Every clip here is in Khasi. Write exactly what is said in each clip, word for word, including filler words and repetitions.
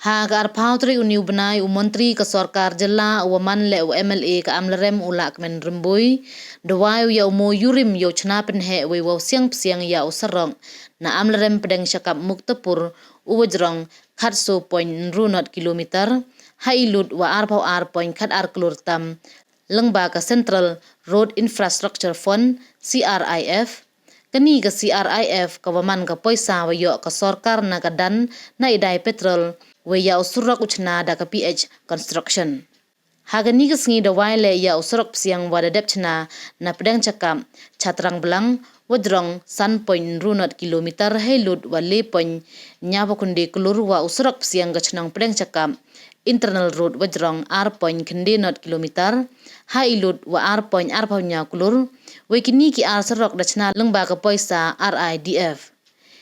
Ha ka arphew tarik u bnai, u Montri ka Sorkar Jylla u wa man leh u M L A ka Amlarem u Lahkmen Rymbui, da wai u ya u Mo Yurim yow chna pynheh wei wow siang psiang ya u sarok na Amlarem pdeng shakap Muktapur u wa jrong khatso point nru not kilometer ha i lut wa arphew ar point khat ar klur tam lyngba ka Central Road Infrastructure Fund, C R I F. Kani ka C R I F ka wa man ka poisa wa yoh ka sorkar na ka dan na i dai petrol, wei ya u surok u chna da ka P H Construction. Ha kani ka sngi da wai leh ya u surok psiang wa da dep chna na pdeng chakap Chatrang Blang, wa jrong san point nru not kilometer ha i lut wa le point nyaw phew khynde klur, wa u surok psiang ka chnong pdeng chakap Internal Road wa jrong ar point khynde not kilometer ha i lut wa ar point arphew nyaw klur. Wei kini ki ar surok da chna lyngba ka poisa R I D F.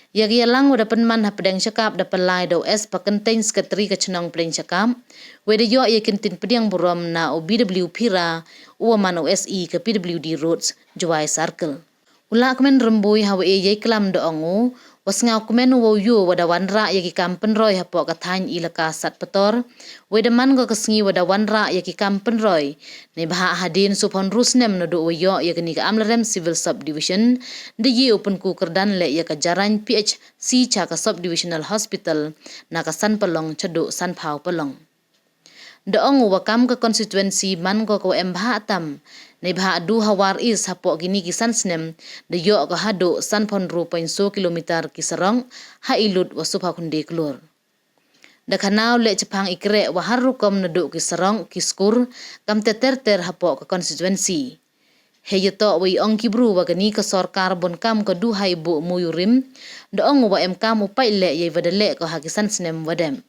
Ya ka yalang wa da pynman ha pdeng shakap da pynlai da u S Pakyntein, Secretary ka chnong pdeng shakap, wei da yoh ya kyntien pdiang burom na u B W Phira u wa man u S E ka P W D Roads, Jowai Circle. U Lahkmen Rymbui ha wa e yei klam da ong u wa sngewkmen u wow yoh wa da wanrah ya ki kam pynroi hapoh ka thaiñ Elaka Satpator, wei da man ko ka sngi wa da wanrah ya ki kam pynroi. Neibhah hadien sophew hynru snem naduh wa yoh ya kani ka Amlarem Civil Subdivision, da ye u pynku kyrdan leh ya ka jaraiñ P H C cha ka Subdivisional Hospital na ka Sanpalong chaduh Sanphaw Palong. Da ong u wa kam ka constituency man ko ka wa em bha tam. Neibhah du ha War East hapoh kini ki san snem da yoh ka haduh sanphew hynru point so kilometer ki sarok ha i lut wa sophew khynde klur. Da khana u leh chaphang i kreh wa har rukom naduh ki sarok, ki skur, kam te ter ter hapoh ka constituency. Hei ya toh wa i ong ki bru wa kani ka sorkar bun kam ka du ha i buh Mo Yurim, da ong u wa em kam u pait leh ya i wa da leh ko ha ki san snem wa dep.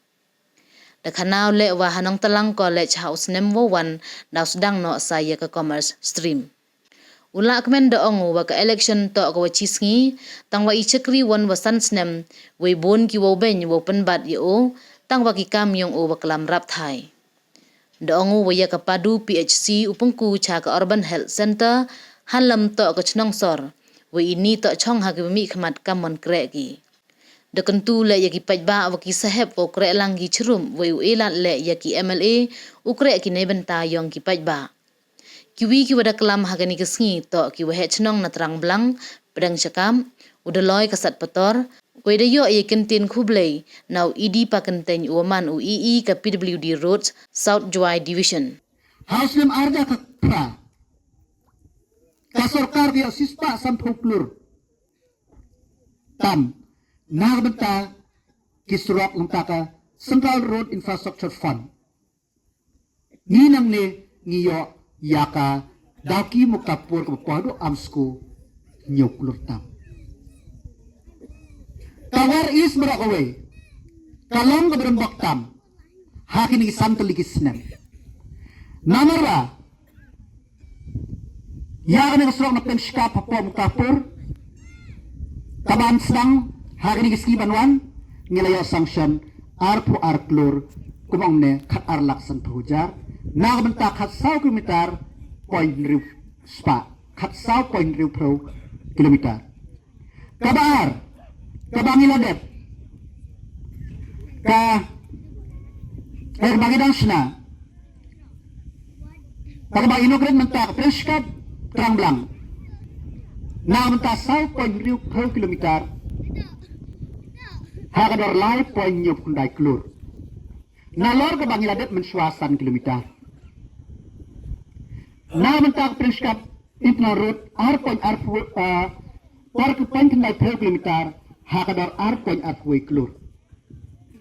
Da khana u leh wa ha Nongtalang College ha u snem wow wan da u sdang noh sa ya ka commerce stream. U Lahkmen da ong u wa ka election toh ka wa chi sngi, tang wa i chakri wan wa san snem, wei bun ki wow beiñ wow pynbat ya u, tang wa ki kam yong u wa klam rap thai. Da ong u wa ya ka padu P H C u pynku cha ka Urban Health Center, ha lem toh ka chnong sor, wei ini toh chong ha ki wa mih khmat kam mon kreh ki. Da kyntu leh ya ki paidbah wa ki sahep wow kreh lang ki chirup, wei u e lad leh ya ki M L A u kreh ki neibynta yong ki paidbah. Kiwi ki wa da klam ha kani ka sngi toh ki wa heh chnong na Trang Blang, pdeng shakap, u Daloi ka Satpator, wei da yoh ya kyntien khublei na u E D Pakyntein u wa man u E E ka P W D Roads South Jowai Division. Ha u snem arja ka pra, ka sorkar ki ya sispah sanphew klur tam na ka bynta ki surok lem ta ka Central Road Infrastructure Fund. Ngi nangne ngi yoh ya ka Dawki Muktapur ka ba poi haduh Amsku hynñiew klur tam. Ka War East baroh kawei ka long ka ba rembok tam ha kini ki san tylli ki snem. Namar ba ya kane ka surok na pdeng shakap hapoh Muktapur, ka ban sdang ha kane ka sngi ban wan, ngi la ïoh sanction arphew ar klur, kumne khat ar lak sanphew hajar, na ka bynta khat saw kilometer point hynriew spah, khat saw point hynriew phew kilometer. Kaba ar, kaba ngi la dep, ka, eh, kaba ngi dang shna, kaba inaugurate mynta ka Prince Cup Trang Blang, na mynta saw point hynriew phew kilometer, ha ka dor lai point hynñiew khyndai klur. Nalor kaba ngi la dep mynshuwa san kilometer. Na mynta ka Prince Cup Internal Road ar point ar phew, ah, por ki point khyndai phew kilometer, ha ka dor ar point ar phew klur.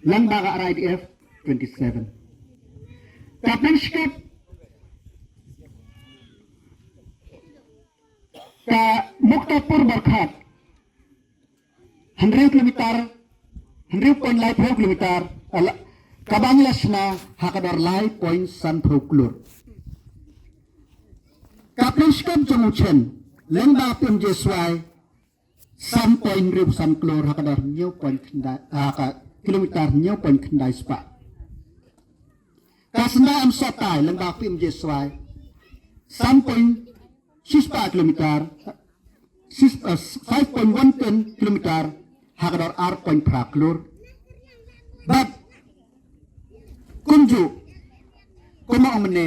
Lang ba ka R I D F twenty-seven. Ka Prince Cup ka Muktapur Borkhat, hynriew kilometer, hynriew point lai phew kilometer, ala, kaba ngi la shna ha ka dor lai point san phew klur. Ka Prince Cup jong u Chen, lang ba P M J Swai, san point hynriew san klur ha ka dor hynñiew point khyndai, ha ka kilometer hynñiew point khyndai spah. Ka Syndah Msohtai, lang ba P M J Swai, san point shi spah kilometer, sis-, eh, five point one ten kilometer, ha ka dor ar point phra klur. Bad Ju. Kumba ong mynne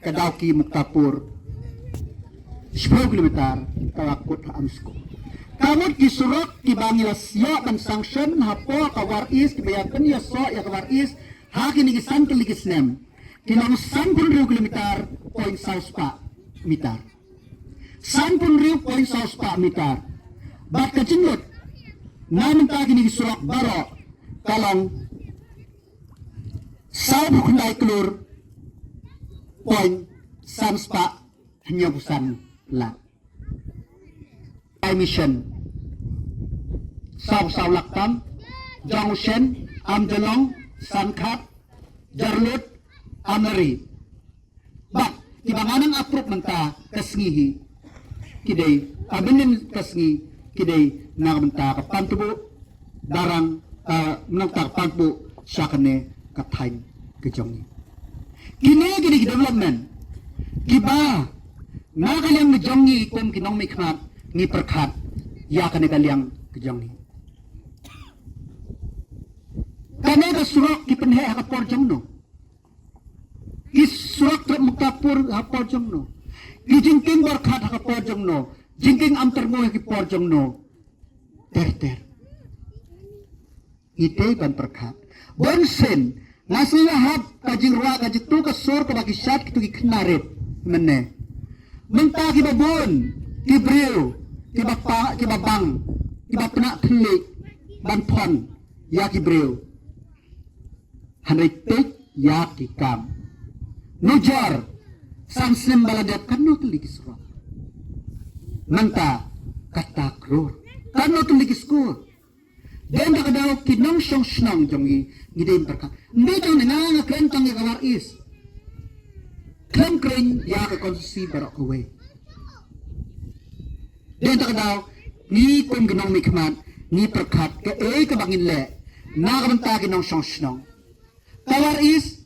ka Dawki Muktapur. Shiphew kilometer ka la kut ha Amsko. Ka mut ki surok kiba ngi la ïoh ban sanction hapoh ka War East kiba ïa pynïasoh ïa ka War East ha kine ki san tylli ki snem. Ki long sanphew hynriew kilometer point saw spah meter. Sanphew hynriew point saw spah meter. Bad ka jinglut na mynta kine ki surok baroh ka long sawphew khyndai klur point san spah hynñiewphew san lak. Ai mission sawphew saw lak tam, Jongushen, Amjolong, Sankhat, Jarlut, Amlari. Bad kiba nga nang approve mynta ka sngi hi ki dei, a, mynnin ka sngi ki dei na ka bynta ka Pantbu, Darrang, a, na ka bynta ka Pantbu sha kane ka thaiñ ka jong ngi. Kine ki dei ki development kiba na ka liang ka jong ngi kum ki nongmihkhmat ngi pyrkhat ïa kane ka liang ka jong ngi. Kane ka surok ki pynheh ha ka por jong no? Ki surok trep Muktapur ha por jong no? Ki jingkieng Borkhat ha ka por jong no? Jingkieng Amtyrngoi ha ki por jong no? Ter ter. Ngi dei ban pyrkhat. Bun sien nga sngew hap ka jingrwai, ka jingtu ka sur kaba ki shad kitu ki khynnah rit mynne. Mynta kiba bun ki briew kiba pa, kiba bang, kiba pynah thylliej ban phon ïa ki briew. Hynrei peit ïa ki kam. Nujor, san snem ba la dep katno tylli ki surok? Mynta kata klur. Katno tylli ki skul? Dei da ka daw ki nongshong shnong jong ngi, ngi dei ban pyrkhat. Ym dei tang na nga, nga kren tang ïa ka War East. Khlem kren ïa ka konstituensi baroh kawei. Dei da ka daw ngi kum ki nongmihkhmat ngi pyrkhat kaei kaba ngin leh na ka bynta ki nongshong shnong. Ka War East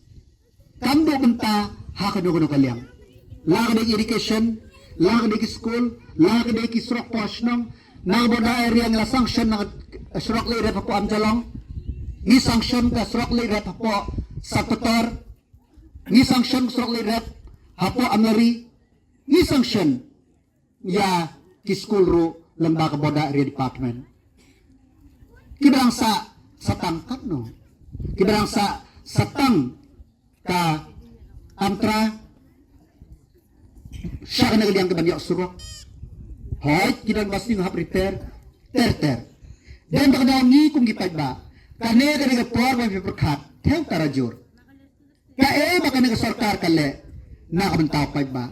kam duh bynta ha kano kano ka liang. La ka dei irrigation, la ka dei ki skul, la ka dei ki surok poh shnong. Na ka Border Area ngi la sanction na ka surok leit rep hapoh Amjolong. Ngi sanction ka surok leit rep hapoh Satpator. Ngi sanction ka surok leit rep hapoh Amlari. Ngi sanction ïa ki skul ruh lyngba ka Border Area Department. Kiba dang sah, sah tang katno? Kiba dang sah, sah tang ka Amtra sha kane ka liang kaban ïoh surok. Hooid, ki don ba sdang hap repair ter ter. Dei da ka daw ngi kum ki paidbah, kane ka dei ka por ba phi pyrkhat thew tarajur. Kaei ba kane ka sorkar ka leh na ka bynta u paidbah?